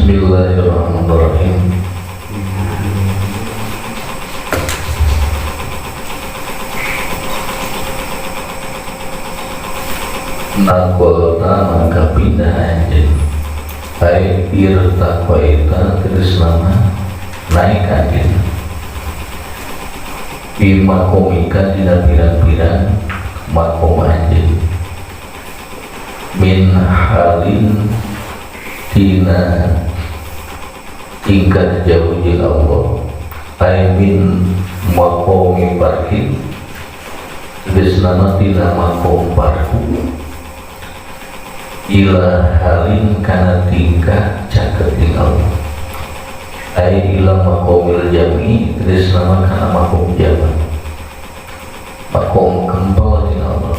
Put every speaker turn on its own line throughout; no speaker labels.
Bismillahirrahmanirrahim. Nakolta maka pindah anjeun ai irtaqaita terus nama naik anjeun bi makomika dina pirang-pirang makom anjeun min halin tina tingkat jauh jeung Allah ai min maqomi parkin geus nama tina maqom parku ila halin kana tingkah caket jeung Allah ai ila maqomil jami geus nama kana maqom jama maqom kempel jeung Allah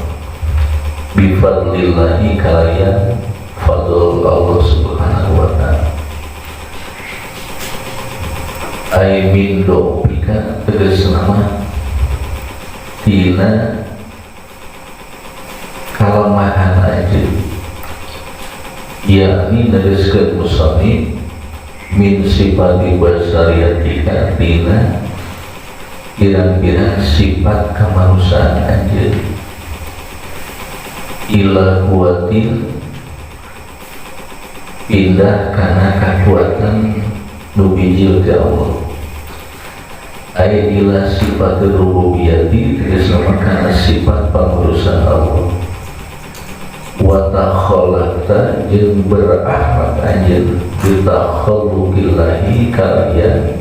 bi fadlillahi kalayan fadl Allah subhanahu wa ta'ala ai min dopika tegas nama tina kalemahan aja yakni negaskeun musannif min sifati basariyatika tina pirang-pirang sifat kemanusiaan anjeun ila kuatin pindah kana kakuatan nu bijil ke Allah ai ila sifat rububiyati tegas nama kana sifat pengurusan Allah wa takhalaqta jeung berakhlak anjeun bi takhalluqillahi kalian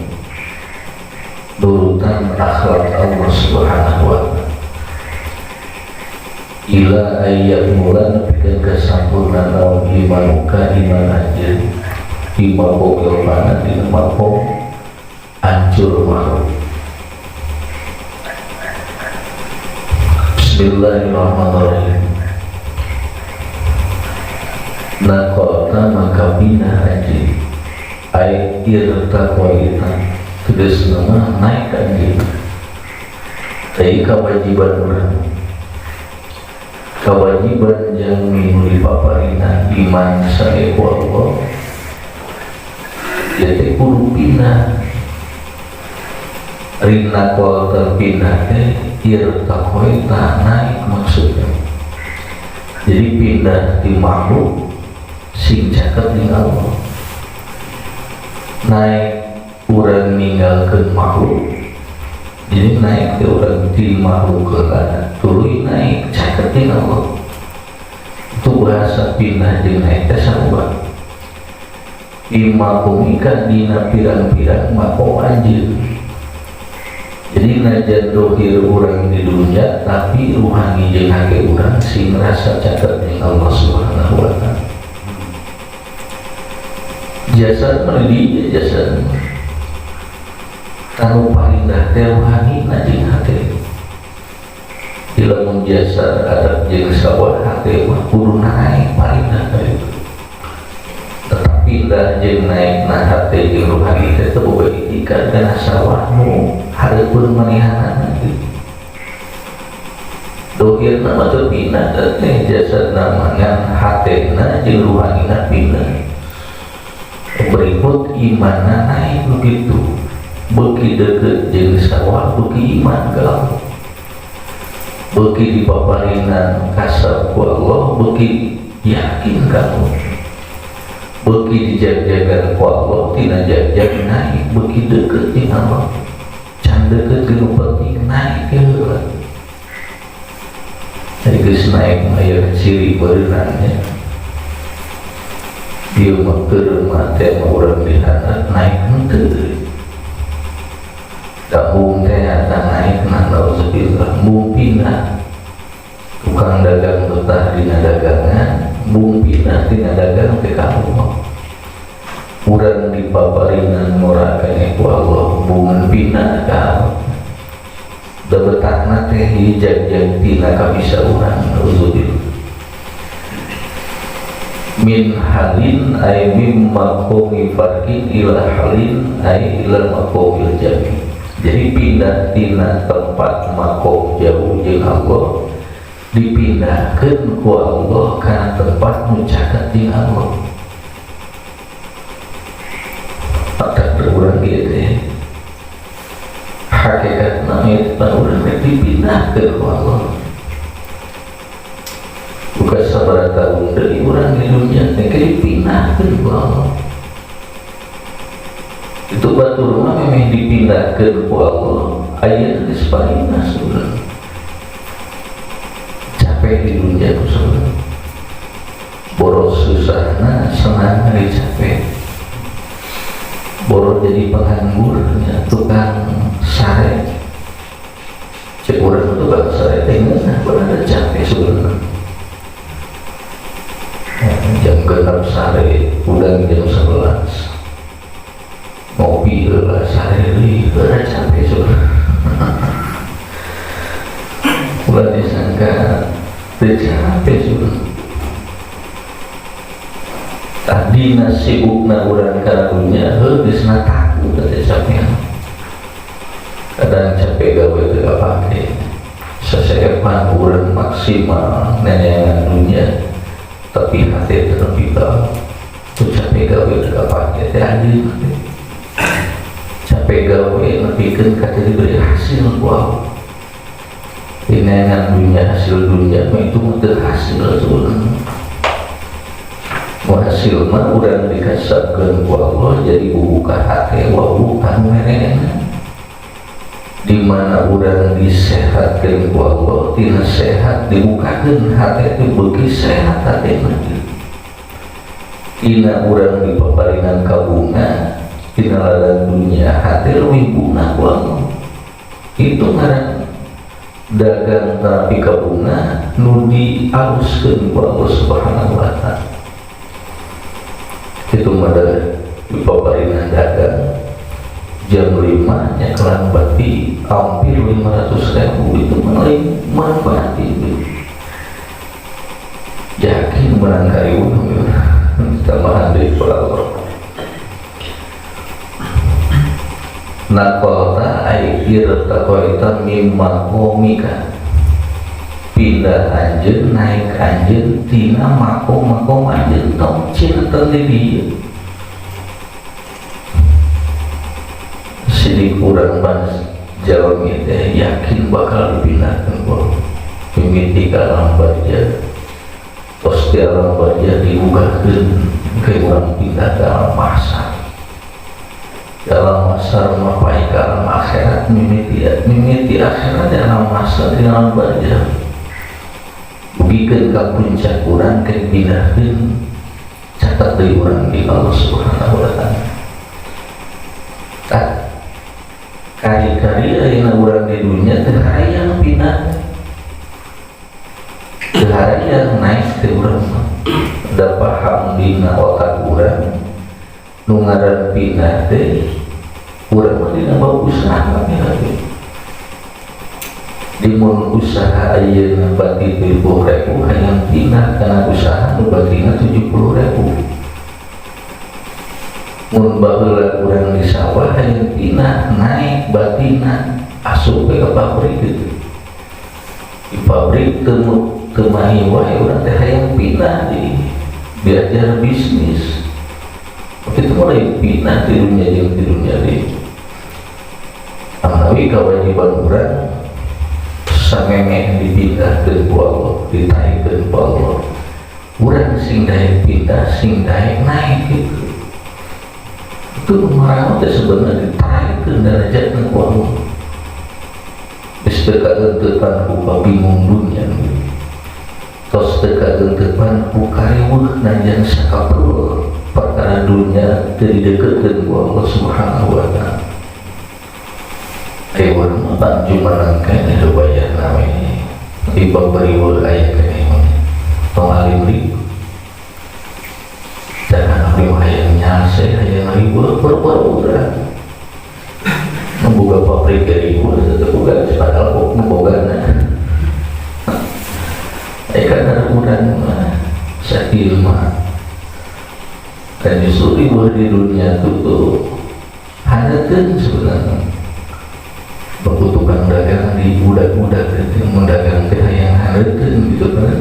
nurutan akhlak Allah subhanahu wa ta'ala ila ayat mula nepikeun kasampurna naon imanuka iman anjeun di maqomil fana dina maqom hancur makhluk. Bismillahirrahmanirrahim. Naqata maka pindah anjeun ai irtaqaita tegas nama naik anjeun ai kewajiban urang kewajiban yang minu paparina iman sae ku Allah ya teh kudu pindah rina kol terpindah teh irtaqaita naik maksudnya jadi pindah di makhluk sing caket jeung Allah naik urang ninggalkeun makhluk jadi naik ke urang di makhluk heula tuluy naik caket jeung Allah itu bahasa pindah jeung naik teh sarua di makomika dina pirang-pirang makom anjeun jadi najan dohir urang di dunia tapi ruhani jeung hate urang sing rasa caket jeung Allah subhanahu wa ta'ala jasad mah di jasad tanu palindah teh ruhani na jeung hate di lamun jasad ada jeung sawah hate mah kudu naik palindah teh tetap pindah jeung naik na hate jeung ruhani teh teu boga itikad kana sawah nu hareupeun manehanana gitu dohirna mah teu pindah teh jasadna mah ngan hatena jeung ruhanina pindah berikut imanna naik begitu beuki deukeut jeung sawah beuki iman ka Allah beuki dipaparinan kasab ku Allah beuki yakin ka Allah beuki dijag-jagan ku Allah tina jag-jag naik beuki deukeut jeung Allah can deukeut jeung penting naik heula jadi geus naik mah aya ciri beunangnya ieu mah keur mah teh mah urang dihanat naik henteu dahung teh eta naik nah nauzubillah mung pindah tukang dagang betah dina dagangan mung pindah tina dagang teh ka Allah urang dipaparinan ngora keneh ku Allah bungan pindah ka Allah da betahna teh hijag-jag tina kabisa urang nauzubillah min halin ay mim maqomi farkin ila halin ay ila maqomil jami jadi pindah tina tempat maqom jauh jeung Allah dipindahkeun ku Allah kana tempat nu caket jeung Allah. pan urang rek dipindahkeun ku Allah. Bukan sabaraha tahun deui urang di dunia teh dipindahkeun ku Allah. Itu batur mah memang dipindahkeun ku Allah, ayeuna geus parina sebenarnya. Capek di dunia ku sebenarnya. Boros susahna, senang hari capek. Boros jadi penganggurnya, tukang sare. Cek urang tukang sare teh ngeunah, bener capek sebenarnya. Jam 6 sare, udah jam 11 ngopi heula, sare deui, bener capek sebenarnya. Ulah disangka teu capek sebenarnya. Tadina sibukna urang kana dunia, heuh geus takut teh capek. Kadang capek gawe teu kapake. Sasepan urang maksimal neneangan dunia, tapi hati teu nepi ka teu capek gawe teu kapake teh anjeun teh. Capek gawe nepikeun ka teu diberi hasil ku Allah. Neneangan dunia, hasil dunia mah itu mah teu hasil sebenarnya. Hasil mah urang dikasabkeun ku Allah jadi bubuka hate wawuh kanu merena. Di mana urang disehatkeun ku Allah, tina sehat dibukakeun hate teh beuki sehat hate mah. Tina urang dipaparinan kabunga, tina ladang dunia hate leuwih bunga ku Allah. Itu ngaran dagang tapi kabunga nu dialuskeun ku Allah Subhanahu wa Ta'ala. Itu mah dipaparinan dagang jam 5 nyekelan bati hampir 500.000, itu mah lain manfaat itu. Yakin menang kariweuh tambahan dari Allah. Nakota aikir takoita mimma komika, pindah anjeun naik anjeun tina makom-makom anjeun tong cinta di dieu. Sidik urang bans jalmi teh yakin bakal dipindahkeun ku Allah. Mimiti ka alam barja, tos di alam barja diugahkeun ke urang pindah ke alam mahsyar. Dalam mahsyar mapai ke alam akhirat, mimiti akhirat di alam mahsyar di alam barja. Bugikeun ka puncak urang ke pindahkeun catat deui urang di Allah Subhanahu wa Ta'ala. Tah kari-kari ayeuna urang di dunia teu hayang pindah, teu hayang naik teh urang mah. Da paham dina otak urang nu ngaran pindah teh urang mah dina bab usaha pindah teh. Di mun usaha ayeuna bati 70.000 hayang pindah kana usaha nu batina 70.000. Mun baheula urang di sawah hayang pindah naik batina asup we ka pabrik gitu. Di pabrik teu mahi wae urang teh hayang pindah di diajar bisnis. Itu mulai pindah di dunia jeung di dunia deui. Anawi kewajiban urang samemeh dipindahkeun ku Allah, ditaikeun ku Allah. Urang sing daek pindah, sing daek naik gitu. Itu marah teh sebenarnya ditaikeun derajatna ku Allah. Geus teu kagentepan ku kabingung dunya. Tos teu kagentepan ku kariweuh najan sakapeul perkara dunia teu dideukeutkeun ku Allah Subhanahu wa Ta'ala. Ayo urang mah baju menang keneh teu bayarna we. Di babariweuh aya keneh mah. Tong alim riweuh. Jangan abdi mah hayang nyase, hayang riweuh boro-boro urang. Membuka pabrik riweuh teu boga padahal kok membogana. Kadar urang mah sakieu mah. Dan justru riweuh di dunia itu tuh haneuteun sebenarnya. Baku tukang dagang di budak-budak itu mendagang teh hayang haneuteun gitu kan.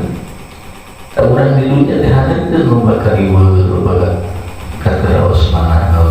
Tak urang di dunia teh haneuteun loba kariweuh, loba kataraos mana